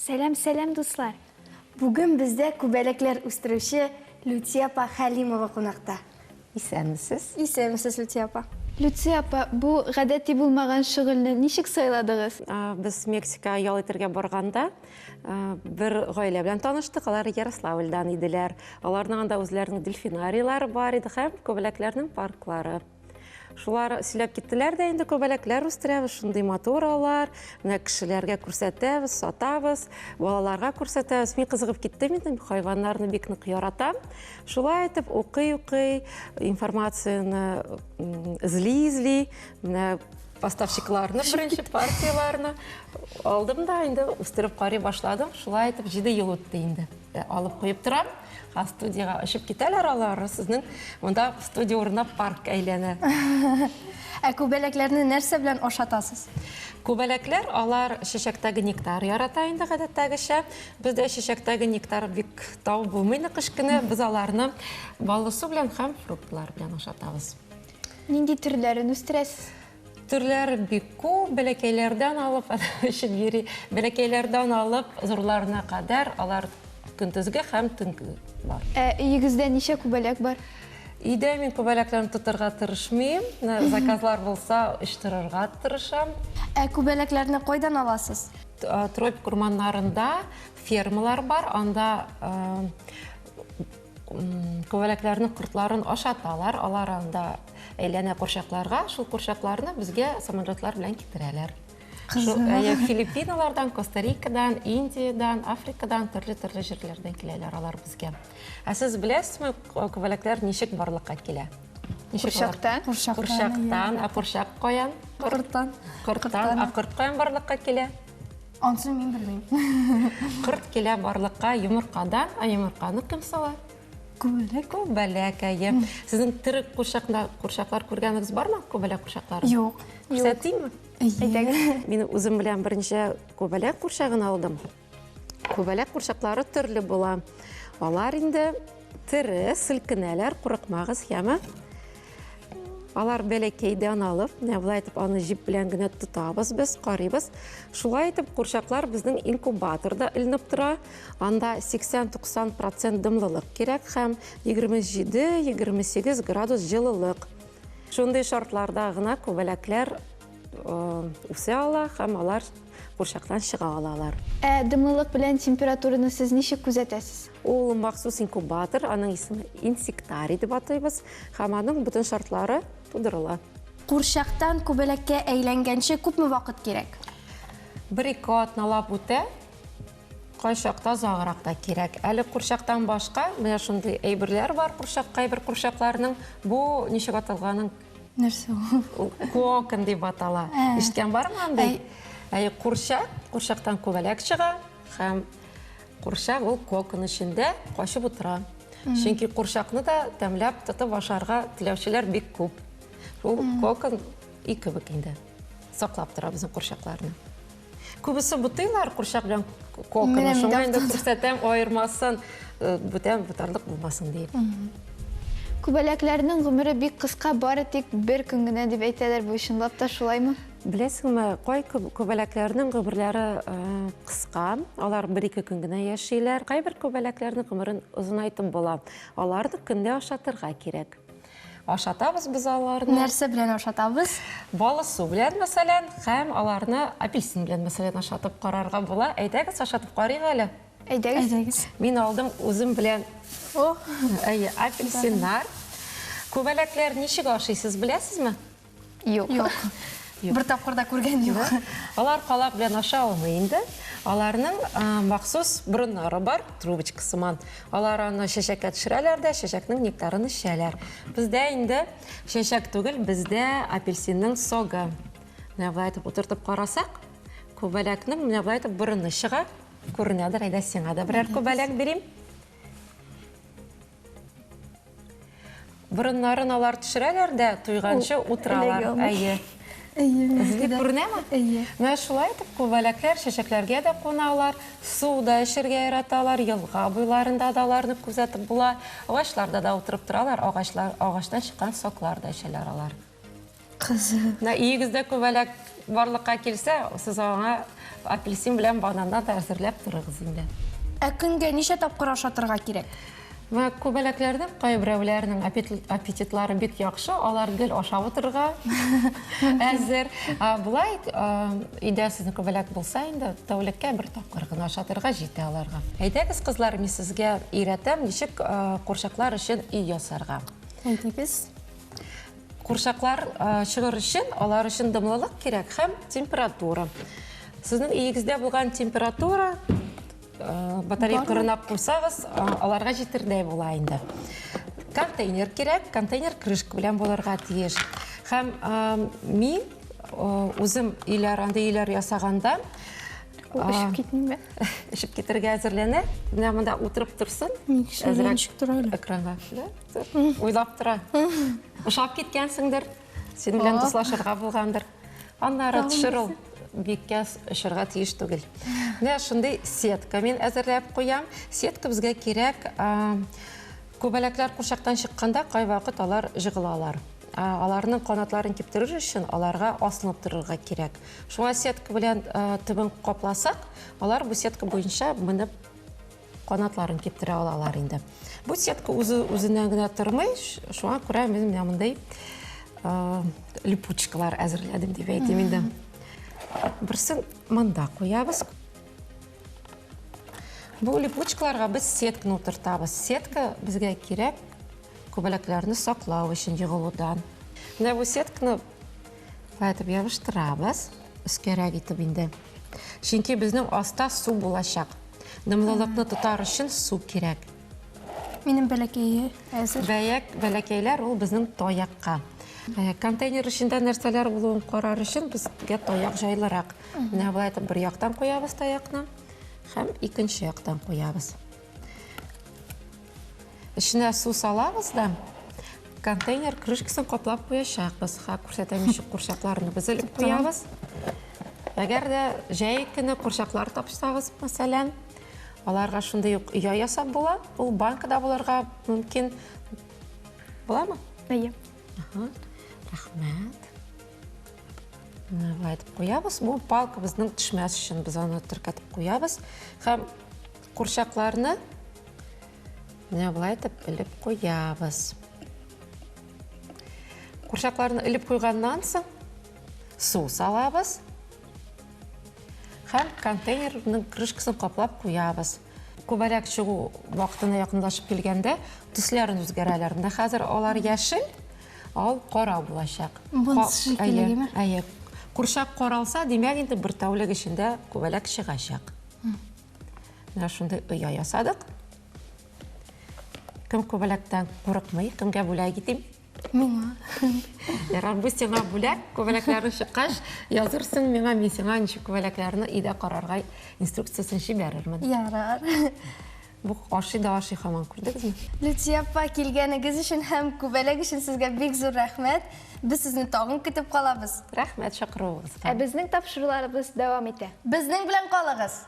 Сәлам, сәлам, дуслар! Бүген бездә күбәләкләр үстерүче Люция апа Хәлимова кунакта. Исәнмесез. Исәнмесез, Люция апа. Люция апа, бу гадәти булмаган шөгыльне ничек сайладыгыз? Без Мексикага ял итәргә барганда бер гаилә белән таныштык. Алар Ярославльдан иделәр. Аларның анда үзләренең дельфинарийлары бар иде һәм күбәләкләрнең парклары. Шулар сөйләп киттеләр дә инде күбәләкләр үстерәбез, шундый матур алар. Менә кешеләргә күрсәтәбез, сатабыз, балаларга күрсәтәбез. Мин кызыгып киттем инде, хайваннарны бик нык яратам. Шулай итеп укый-укый, информацияне эзли-эзли, менә поставщикларны, беренче партияләрне алдым да инде үстереп карый башладым. Шулай итеп 7 ел үтте инде. Алып куеп торам. Ха, студиягә очып китәләр алар. Сезнең монда студия урынына парк әйләнә. Ә күбәләкләрне нәрсә белән ашатасыз? Күбәләкләр алар чәчәктәге нектар ярата инде гадәттәгечә. Бездә чәчәктәге нектар бик тау булмый инде кыш көне. Без аларны баллы су белән һәм фруктлар белән ашатабыз. Нинди төрләрен үстерәсез? Төрләр бик күп, бәләкәйләрдән алып, очып йөри, бәләкәйләрдән алып, зурларына кадәр алар көндезге һәм төнге бар. Ә өегездә ничә күбәләк бар? Өйдә мин күбәләкләрне тотырга тырышмыйм. Заказлар булса, очтырырга тырышам. Ә күбәләкләрне кайдан аласыз? Тропик урманнарында фермалар бар, анда күбәләкләрнең кортларын ашаталар, алар анда әйләнә курчакларга, шул курчакларны безгә самолетлар белән китерәләр. Шул, Филиппиналардан, Коста-Рикадан, Индиядән, Африкадан, төрле-төрле җирләрдән киләләр алар безгә. Ә сез беләсезме, күбәләкләр ничек барлыкка килә? Курчактан. Курчактан. Ә курчак каян? Корттан. Корттан. Ә корт каян барлыкка килә? Ансын мин белмим. Корт килә барлыкка йомыркадан, ә йомырканы кем сала? Күбәләк. Күбәләк, әйе. Сезнең тере курчакна курчаклар күргәнегез бармы? Күбәләк курчаклары? Юк. Күрсәтимме? Әйдәгез. Мин үзем белән берничә күбәләк курчагын алдым. Күбәләк курчаклары төрле була. Алар инде тере, селкенәләр, курыкмагыз, яме. Алар бәләкәйдән алып, менә болай итеп аны җип белән генә тотабыз без, карыйбыз. Шулай итеп курчаклар безнең инкубаторда эленеп тора. Анда 80-90% дымлылык кирәк һәм 27-28 градус җылылык. Шундый шартларда гына күбәләкләр үсә ала һәм алар курчактан чыга алалар. Ә дымлылык белән температураны сез ничек күзәтәсез? Ул махсус инкубатор, аның исеме инсектарий дип атыйбыз, һәм аның бөтен шартлары тудырыла. Курчактан күбәләккә әйләнгәнче күпме вакыт кирәк? Бер-ике атналап үтә, кайчакта озаграк та кирәк. Әле курчактан башка менә шундый әйберләр бар курчак, кайбер курчакларның. Бу ничек аталганын Нәрсә ул? Кокон дип атала. Ишеткән бармы андый? Әй, курчак, курчактан күбәләк чыга һәм курчак ул кокон эчендә качып утыра. Чөнки курчакны да тәмләп тотып ашарга теләүчеләр бик күп. Ул кокон өй кебек инде. Саклап тора безнең курчакларны. Күбесе бутыйлар курчак белән коконы. Шуңа инде күрсәтәм аермасын, бүтән бутарлык булмасын диеп. Күбәләкләрнең гомере бик кыска, бары тик бер көн генә дип әйтәләр. Бу чынлап та шулаймы? Беләсеңме, кай күбәләкләрнең гомерләре кыска, алар бер-ике көн генә яшиләр. Кайбер күбәләкләрнең гомерен озынайтып була. Аларны көндә ашатырга кирәк. Ашатабыз без аларны. Нәрсә белән ашатабыз? Балы су белән, мәсәлән, һәм аларны апельсин белән, мәсәлән, ашатып карарга була. Әйдәгез, ашатып карыйк әле. Әйдәгез. Әйдәгез. Мин алдым үзем белән. О! Әйе, апельсиннар. Күбәләкләр ничек ашыйсыз, беләсезме? Юк. Юк. Бер тапкыр да күргән юк. Алар калак белән аша алмый инде. Аларның махсус борыннары бар, трубочка сыман. Алар аны чәчәккә төшерәләр дә, чәчәкнең нектарын эчәләр. Бездә инде чәчәк түгел, бездә апельсинның согы. Менә болай итеп утыртып карасак, күбәләкнең менә болай итеп борыны чыга. Күренәдер, әйдә сиңа да берәр күбәләк бирим. Борыннарын алар төшерәләр дә, туйганчы утыралар. Әйе. Әйе. Эзли күренәме? Әйе. Менә шулай итеп күбәләкләр чәчәкләргә дә куналар, су да эчәргә яраталар, елга буйларында да аларны күзәтеп була. Агачларда да утырып торалар, агачлар, агачтан чыккан соклар да эчәләр алар. Кызык. Менә өегездә күбәләк барлыкка килсә, сез аңа апельсин белән бананнан да әзерләп торыгыз инде. Ә көнгә ничә тапкыр ашатырга кирәк? Менә күбәләкләрнең кайберәүләренең аппетитлары бик яхшы, алар гел ашап утырырга әзер. Болай өйдә сезнең күбәләк булса инде, тәүлеккә бер тапкыр гына ашатырга җитә аларга. Әйдәгез, кызлар, мин сезгә өйрәтәм, ничек курчаклар өчен өй ясарга. Әйдәгез. Курчаклар чыгыр өчен, алар өчен дымлылык кирәк һәм температура. Сезнең өегездә булган температура батарея кырына куйсагыз, аларга җитердәй була инде. Контейнер кирәк, контейнер крышка белән булырга тиеш. Һәм мин үзем өйләр, андый өйләр ясаганда, Ул очып китмиме? Очып китәргә әзерләнә. Менә монда утырып торсын. Әзрәк ничек тора әле? Экранга. Уйлап тора. Ошап киткәнсеңдер. Синең белән дуслашырга булгандыр. Аннары төшер ул биккә очырга тиеш түгел. Менә шундый сетка мин әзерләп куям. Сетка безгә кирәк. Күбәләкләр курчактан чыкканда кайвакыт алар жыгылалар. Аларның канатларын киптерер өчен аларга асылынып торырга кирәк. Шуңа сетка белән төбен капласак, алар бу сетка буенча менеп канатларын киптерә алалар инде. Бу сетка үзе үзеннән генә тормый, шуңа күрә мин менә мондый липучкалар әзерләдем дип әйтим инде. Берсен монда куябыз. Бу липучкаларга без сетканы утыртабыз. Сетка безгә кирәк күбәләкләрне саклау өчен егылудан. Менә бу сетканы былай итеп ябыштырабыз, өскәрәк итеп инде. Чөнки безнең аста су булачак. Дымлылыкны тотар өчен су кирәк. Минем бәләкәе әзер. Бәяк, бәләкәйләр ул безнең таякка. Э, контейнер эчендә нәрсәләр булуын карар өчен безгә таяк җайлырак. Менә болай итеп бер яктан куябыз таякны һәм икенче яктан куябыз. Эченә су салабыз да, контейнер крышкасын каплап куячакбыз. Ха, күрсәтәм ничек курчакларны без элеп куябыз. Әгәр дә җәй көне курчаклар тапсагыз, мәсәлән, аларга шундый ук оя ясап була. Ул банкада булырга мөмкин. Буламы? Әйе. Ага. Рәхмәт. Менә болай итеп куябыз. Бу палкабызның төшмәс өчен без аны теркәтеп куябыз. Һәм курчакларны Менә болай итеп элеп куябыз. Курчакларны элеп куйганнан соң су салабыз. Һәм контейнерның крышкасын каплап куябыз. Күбәләк чыгу вакытына якынлашып килгәндә төсләрен үзгәрәләр. Менә хәзер алар яшел, ал кара булачак. Монысы шикеллеме? Әйе. Курчак каралса, димәк инде бер тәүлек эчендә күбәләк чыгачак. Менә шундый оя ясадык. Кем күбәләктән курыкмый, кемгә бүләк итим? Миңа. Ярар, бу сиңа бүләк. Күбәләкләрне чыккач, язырсың миңа, мин сиңа ничек күбәләкләрне өйдә карарга инструкциясен җибәрермен. Ярар. Бу ашый да ашый һаман, күрдегезме? Люция апа, килгәнегез өчен һәм күбәләк өчен сезгә бик зур рәхмәт. Без сезне тагын көтеп калабыз. Рәхмәт чакыруыгызга. Ә безнең тапшыруларыбыз дәвам итә. Безнең белән калыгыз!